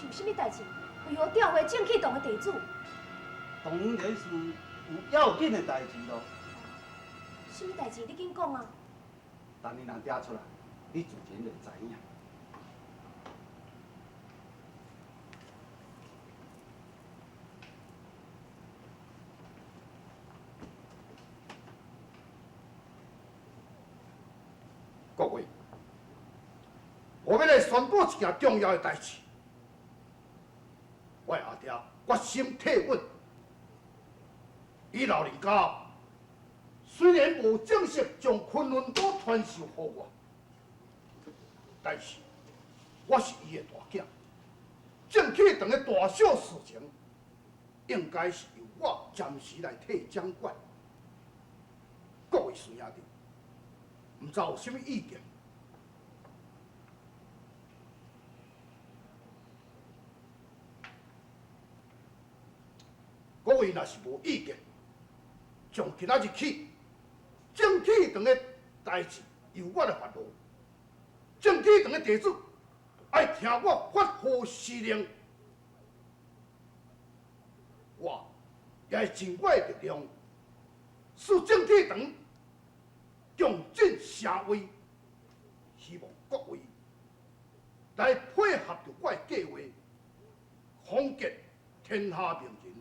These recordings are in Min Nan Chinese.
是有啥物代志？为何调回正气堂的地主？当然是有要紧的代志咯。啥物代志？你紧讲啊！等你人爹出来，你自然就会知影。各位，我欲来宣布一件重要的代志。我的阿爹决心退隐，伊老人家虽然无正式将昆仑岛传授予我，但是我是伊的大囝，正气堂的大小事情，应该是由我暂时来替掌管。各位师兄弟，毋知有啥物意见？各位若是无意见，从今仔日起，正气堂的代志由我来发落，正气堂的地主爱听我发号施令，我也会尽我的力量，使正气堂重振声威。希望各位来配合著我的计划，宏结天下名人，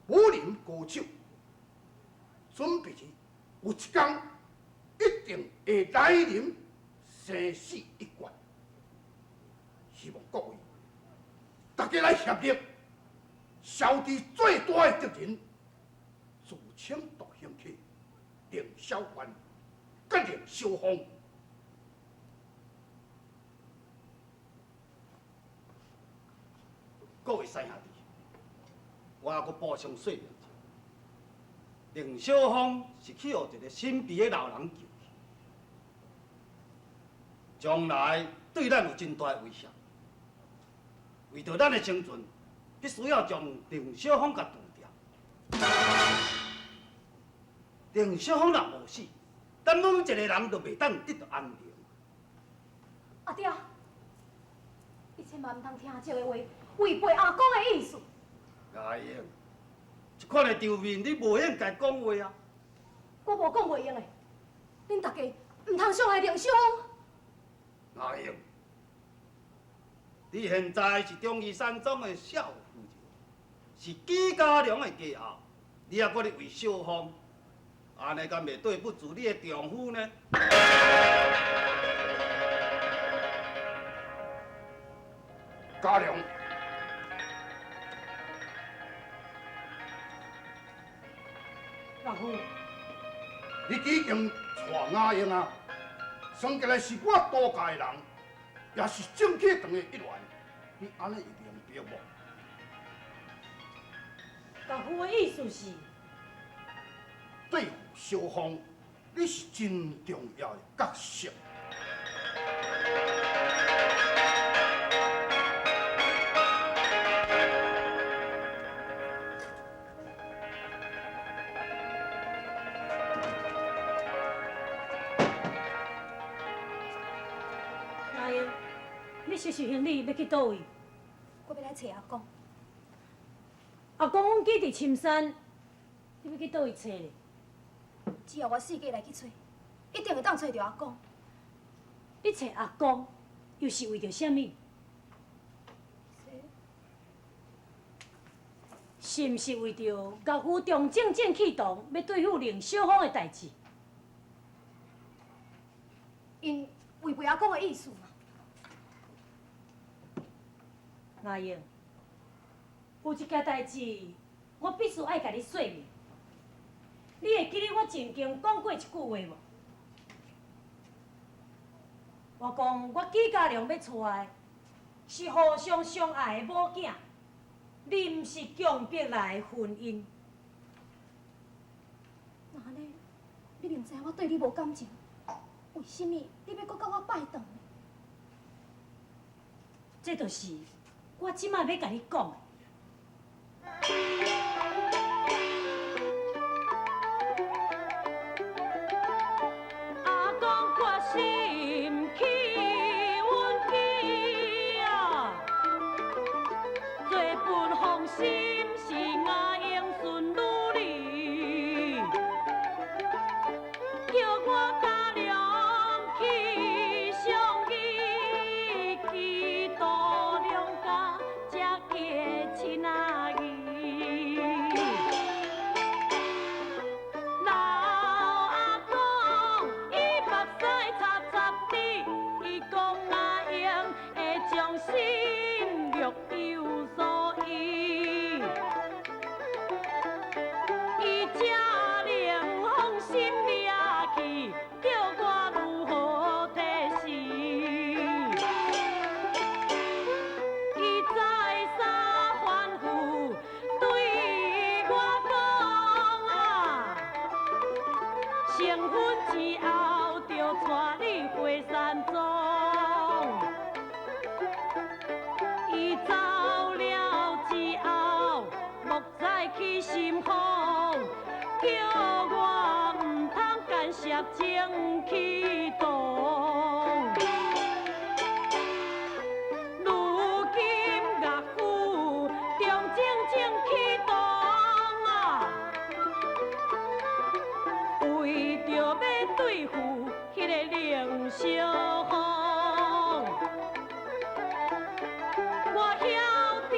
武林高手，准备有一天一定会来临生死一决。希望各位大家来协力，消除最大的敌人，自称独行侠凌小凡，佮凌小凤。各位师兄弟，我犹阁补充说明一下，凌小凤是去予一个神秘的老人救去，将来对咱有真大的威胁。为著咱的生存，必须要将凌小凤共除掉。凌小凤若无死，咱每一个人都袂当得到安宁。阿爹，你千万毋通听这个话，违背阿公的意思。阿英，这款的场面你无应该讲话啊！我无讲袂用的，恁大家毋通伤害凌小凤。阿英，你现在是忠义山庄的少夫人，是纪家良的继后，你犹阁咧为小凤，按呢敢袂对不住你的丈夫呢？家良，老夫，你已经娶阿英啊，算起来是我杜家的人，也是正气堂的一员，你按呢会明白无？老夫的意思是，对付小凤，你是真重要的角色。阿英，你收拾行李欲去佗位？我欲来揣阿公。阿公阮记伫深山，你欲去佗位揣咧？只要我四界来去揣，一定会当揣著阿公。你揣阿公，又是为著啥物？是毋是为著岳父重整正气堂，欲对付凌小凤的代志？𪜶违背阿公的意思嘛。阿英，有一件代志，我必须爱共你说明。你会记得我曾经讲过一句话无？我讲我纪家良欲娶的是互相相爱的某囝，你毋是强迫来的婚姻。那按呢，你明知我对你无感情，为啥物你欲阁佮我拜堂呢？这就是我这摆欲共你讲的。阿公决心去阮囝，心是阿英孙女儿，叫我家良去相依，去度两家才结亲仔义。老阿公伊目屎擦擦滴，伊讲阿英会将心若有所依。伊才能放心掠去，叫我如何提示？伊再三反复对我讲啊，成婚之后就带你回山庄。伊走了之后，莫再起心慌，叫我毋通干涉正气动。如今岳父中正正气动啊，为著欲对付彼个凌小凤，我晓得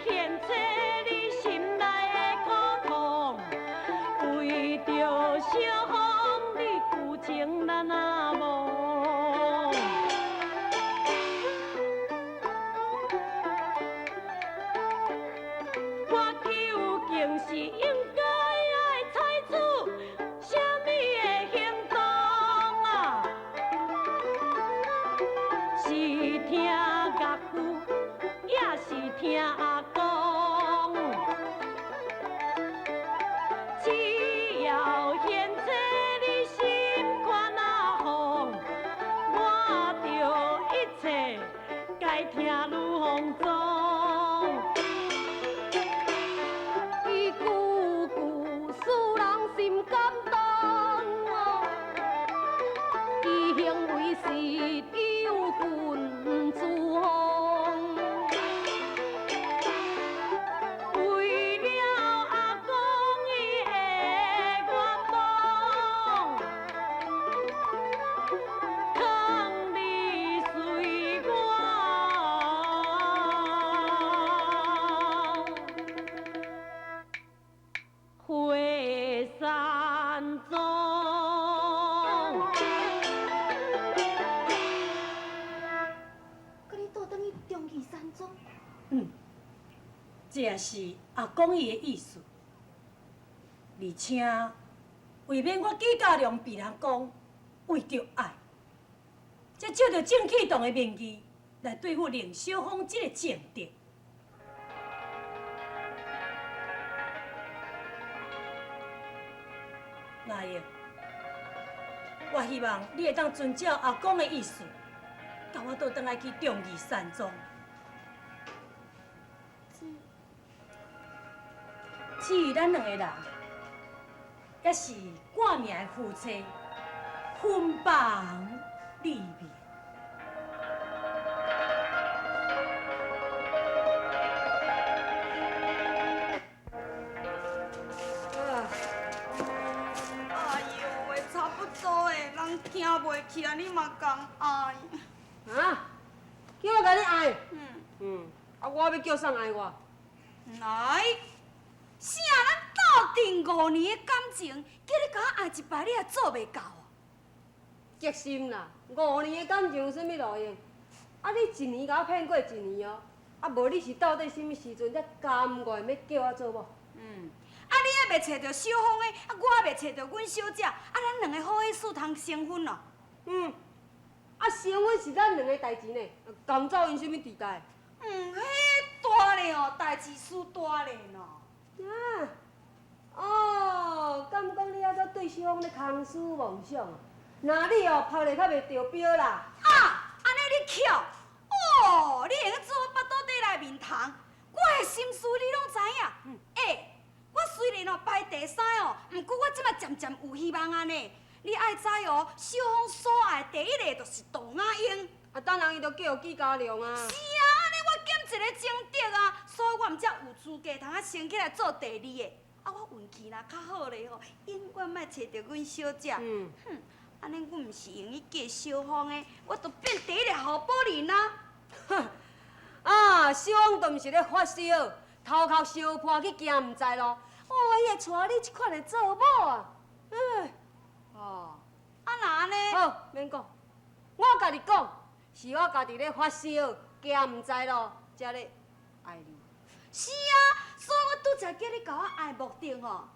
现在你心内的苦痛，为著小凤你旧情难忘。我究竟是应该爱采取啥物的行动啊？是听岳父，抑是听阿公？只要现在你心肝若放，我就一切该听你放纵。伊句句使人心感动哦，伊行为实有君子风。为了阿公伊的愿望，劝你随我回山庄。佮你倒转去中义山庄？嗯，这也是阿公伊的意思，而且为免我纪家良被人讲为著爱，才借著正气堂的名义来对付凌小凤这个政敌。阿英，我希望你会当遵照阿公的意思，共我倒转来去中义山庄。至于咱两个人，也是挂名的夫妻，分房立面。哎呦喂，差不多的，人听袂起啊，你嘛共爱。啊？叫我共你爱？嗯。嗯，啊，我欲叫啥爱我？来，啥？咱斗阵5年的感情，叫你共我爱一摆，你也做袂到啊？激心啦！5年的感情有啥物路用？啊，你一年共我骗过一年哦，啊，无你是到底啥物时阵才甘愿欲叫我做某？嗯，啊，你还袂揣著小凤的，啊，我还袂揣著阮小姐，啊，咱两个好戏通成婚咯。嗯，啊，成婚是咱两个代志呢，共走𪜶啥物地带？嗯，彼大咧哦，代志输大咧喏。啊，哦，敢讲你犹阁对小凤咧空思妄想啊？若你哦曝咧较袂著标啦。啊，按呢你巧，哦，你会用做我腹肚底内面头，我的心思你拢知影。欸，我虽然哦排第三哦，毋过我这马渐渐有希望啊呢。你爱知哦，小凤所爱第一个就是杜亚英。啊，等人伊就叫纪家良啊。是啊，按呢我减一个情敌啊，所以我我毋才有資格通啊升起來做第二个。啊，我運氣若較好咧吼，永遠莫揣著阮小姐。哼，按呢阮毋是用去嫁小芳的，我就變第一个侯寶林啊！啊，小芳都毋是咧發燒，頭殼燒破去行毋知路。哦，伊會娶你這款的做某啊？嗯。哦，啊若按呢？好，免講，我家己講，是我家己咧發燒，行毋知路，才咧愛你。是啊，所以我拄才叫你共我愛的目的吼，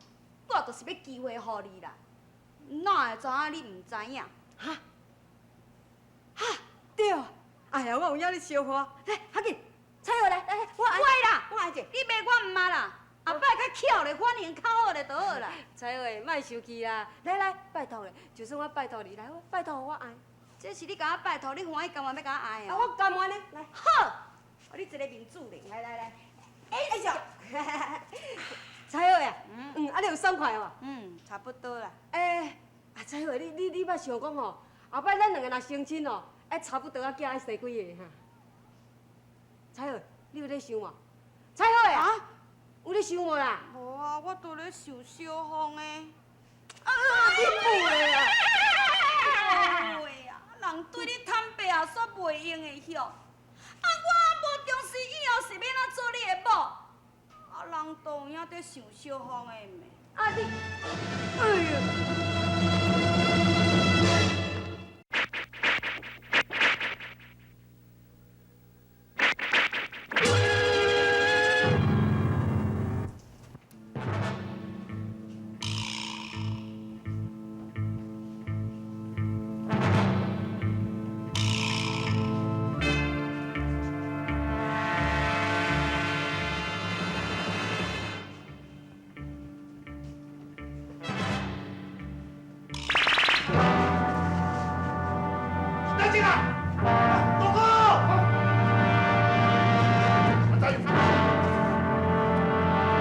我就是欲機會予你啦。哪會知影你毋知影？哈？哈？對啊！哎呀，我有影咧燒破，來，較緊，彩玉來，來來，我愛啦，我愛者。你罵我毋捌啦，後擺較巧咧，反應較好咧就好啦。彩玉，莫生氣啦，來來，拜託咧，就算我拜託你，來，我拜託我愛。這是你共我拜託，你歡喜甘願欲共我愛啊，我甘願咧，來。好，予你一個面子咧，來來來。哎哎呀！彩玉啊，嗯，啊你有爽快無？嗯，差不多啦。欸，啊彩玉，你捌想講吼，後擺咱兩個若成親哦，愛差不多仔囝愛生幾个哈？彩玉，你有咧想無？彩玉啊，有咧想無啦？無啊，我都咧想小芳的。啊，你母的啊！話啊，人對你坦白也煞袂用的曉。啊，我無重視以後是欲按怎做你的某？啊，人都有影在想小芳的毋？啊你，哎呦！等陣啊，大哥，阿仔，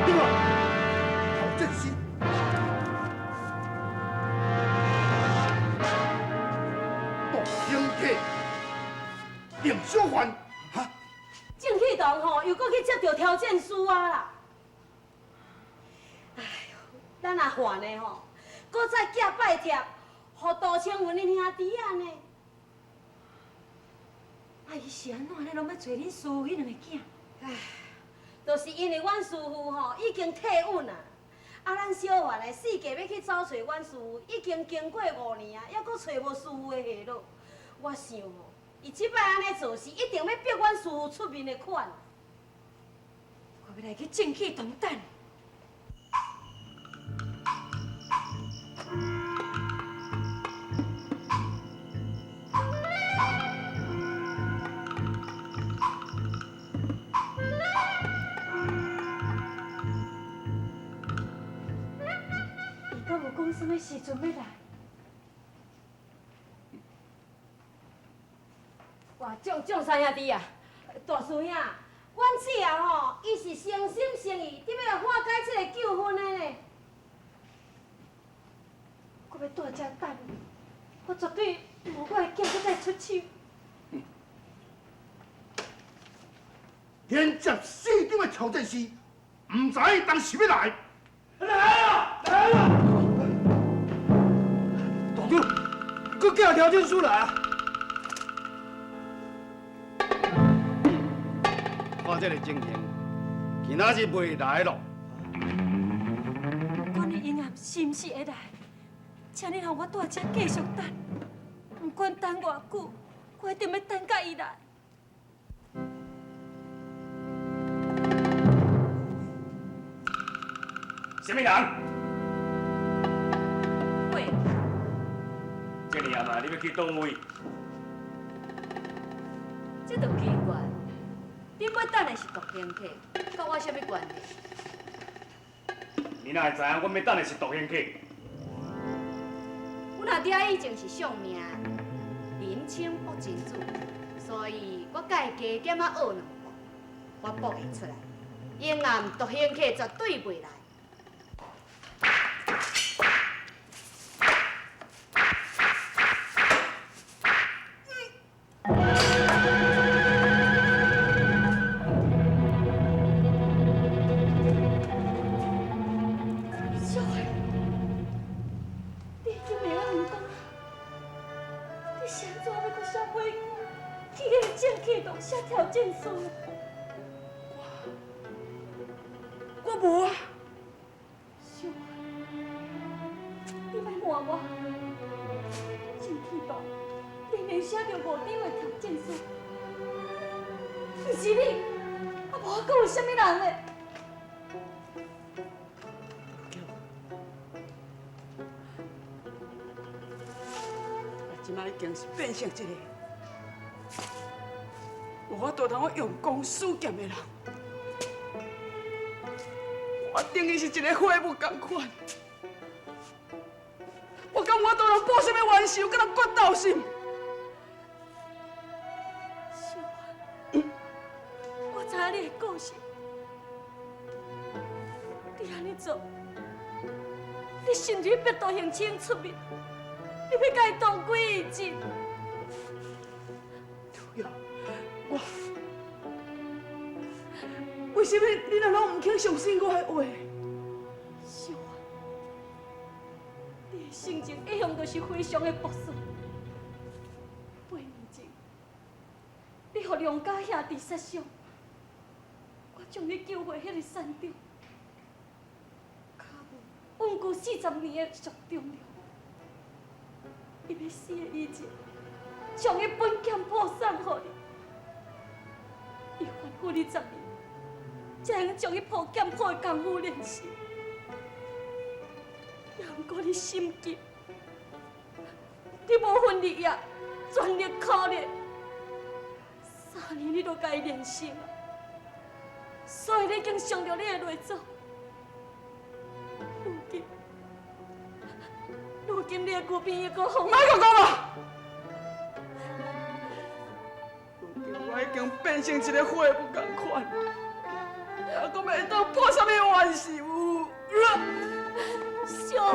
點啊？侯正師，獨行客，林小凡，哈？鄭啟堂吼，又閣去接著挑戰書啊啦！哎喲，咱阿凡的吼，閣再寄拜帖，予杜青雲𪜶兄弟仔呢。啊，伊是按怎按呢攏欲揣恁師父彼兩个囝？唉，就是因為阮師父吼已經退隱啊，啊，咱小凡的四界欲去走揣阮師父，已經經過5年啊，猶閣揣無師父的下落。我想吼，伊這擺按呢做是一定欲逼阮師父出面的款。我欲來去正氣堂等。伊敢有講啥物時陣欲來？哇，眾三兄弟啊，大師兄，阮姊啊吼，伊是誠心誠意，伫欲來化解這個糾紛的呢。我欲蹛遮等，我絕對無我的囝閣再出手。連接四張的挑戰師，毋知當時欲來。來啊！來啊！大長，閣寄挑戰書來啊！看這个情形，今仔日袂來咯。不管你永暗是毋是會來，請你予我蹛遮繼續等，毋管等偌久，我一定欲等甲伊來。啥物人？喂。這爾暗啊，你欲去佗位？這就奇怪，你欲等的是獨行客，佮我啥物關係？你哪會知影阮欲等的是獨行客？阮阿爹以前是相名林清卜真子，所以我佮伊加減仔學兩步，我卜會出來，永暗獨行客絕對袂來。條件書呢？我無啊。秀花，你莫瞞我，正天堂明明寫著五張的條件書，毋是你，啊無閣有啥物人呢？這擺已經是變成一個無法度通用功使劍的人，我等於是一个废物仝款。我敢有法度通报啥物冤仇，佮人决斗心？秀花，我知影你的个性，你按呢做，你甚至逼杜行清出面。你欲共伊同归于尽？杜玉，我为什么你若拢毋肯相信我的话？秀花，你的性情一向就是非常的朴素。8年前，你予梁家兄弟杀伤，我将你救回彼个山中，跤步稳固40年的束中良。伊欲死的以前，将彼本剑谱送予你。伊吩咐你10年，才会将彼部剑谱的功夫练成。也毋过你心急，你无分日夜，全力苦练，3年你都共伊练成啊。所以你已经伤著你的内祖。如今你的牛病又阁复莫阁讲啊！如今我已经变成一个废物仝款，还阁袂当报啥物冤仇？秀花。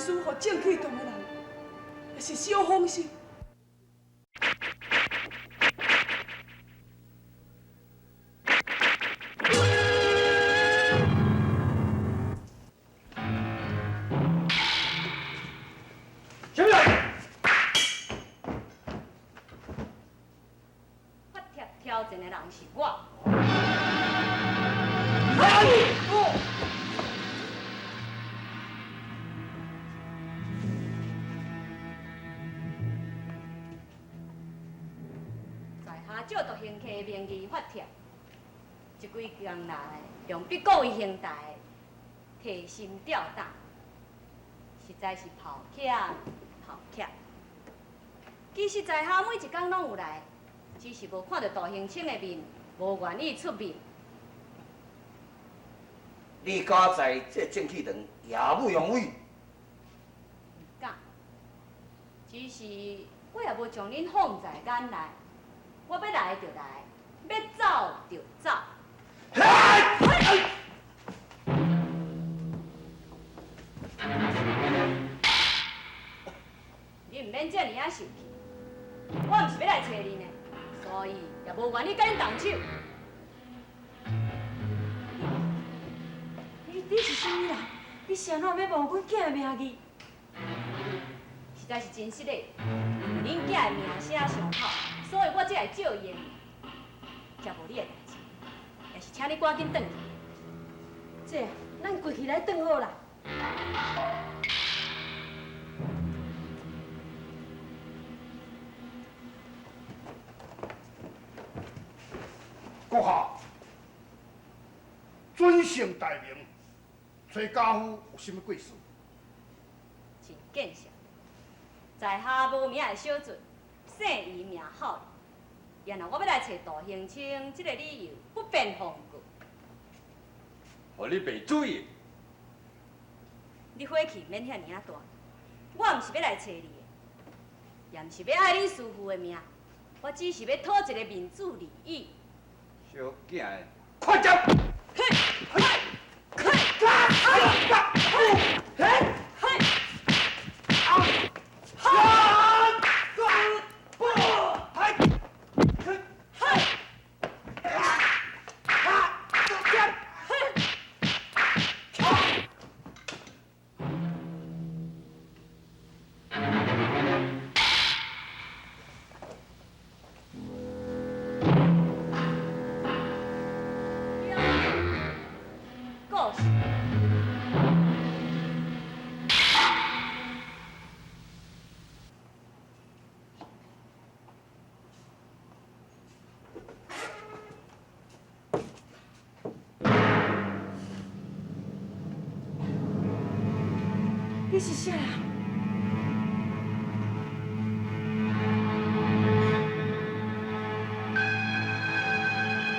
事予正气堂的人，也是小风是？什么人？发帖挑战的人是我。在下借独行客的名义发帖，这几工来用逼各位兄弟提心吊胆，实在是抱歉抱歉。其实在下每一工拢有来，只是无看到杜兴清的面，无愿意出面。你敢在这正气堂耀武扬威？毋敢，只是我也无将恁放在眼内，我欲来就来，欲走就走。你毋免遮尔仔生气，我毋是欲来揣恁的，所以也无愿意佮恁动手。你是啥物人？你是按怎欲冒阮囝的名义？实在是真失礼，因为恁囝的名声上好，所以我才会借伊的名。才无你的代志，也是请你赶紧转去。这，咱规气来转好啦。阁下，尊姓大名？找家父有啥物贵事？真见笑，在下无名的小卒，姓余名孝。然后我欲来揣杜兴清，这个理由不便放过。予你袂注意。你火气免遐尔仔大，我毋是欲来揣你的，也毋是欲爱恁师父的命，我只是欲讨一个面子而已。小囝的，快点！嘿，嘿，嘿，嘿，嘿，故事。你是啥人？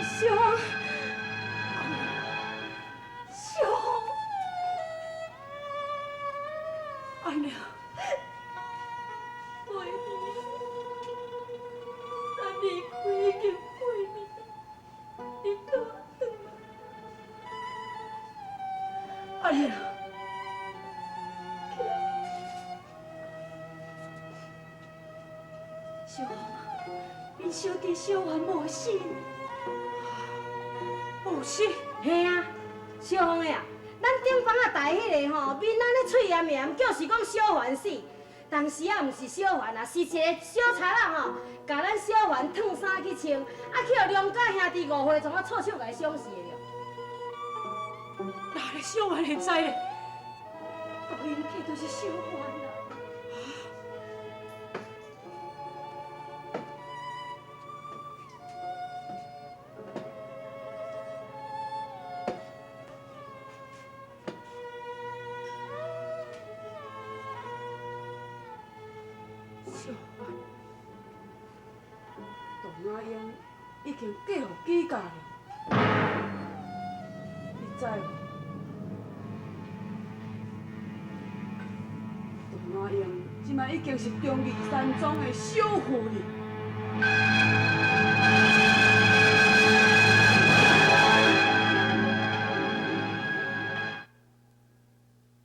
小红，小红，阿娘，八年，咱离开已经八年，你倒转来。阿娘。小红，恁小弟小元无死，无死？嘿啊，小凤的啊，咱顶房仔台彼个吼，面安呢喙炎炎，叫是讲小凡死。当时啊，毋是小凡啊，是一个小贼仔吼，共咱小凡烫衫去穿，啊去予梁家兄弟误会，从啊错手共伊伤死的了。哪个小凡会知咧？杜英客就是小凡啊。小凡，杜阿英已经嫁予纪家了，你知无？杜阿英这摆已经是忠义山庄的小夫人。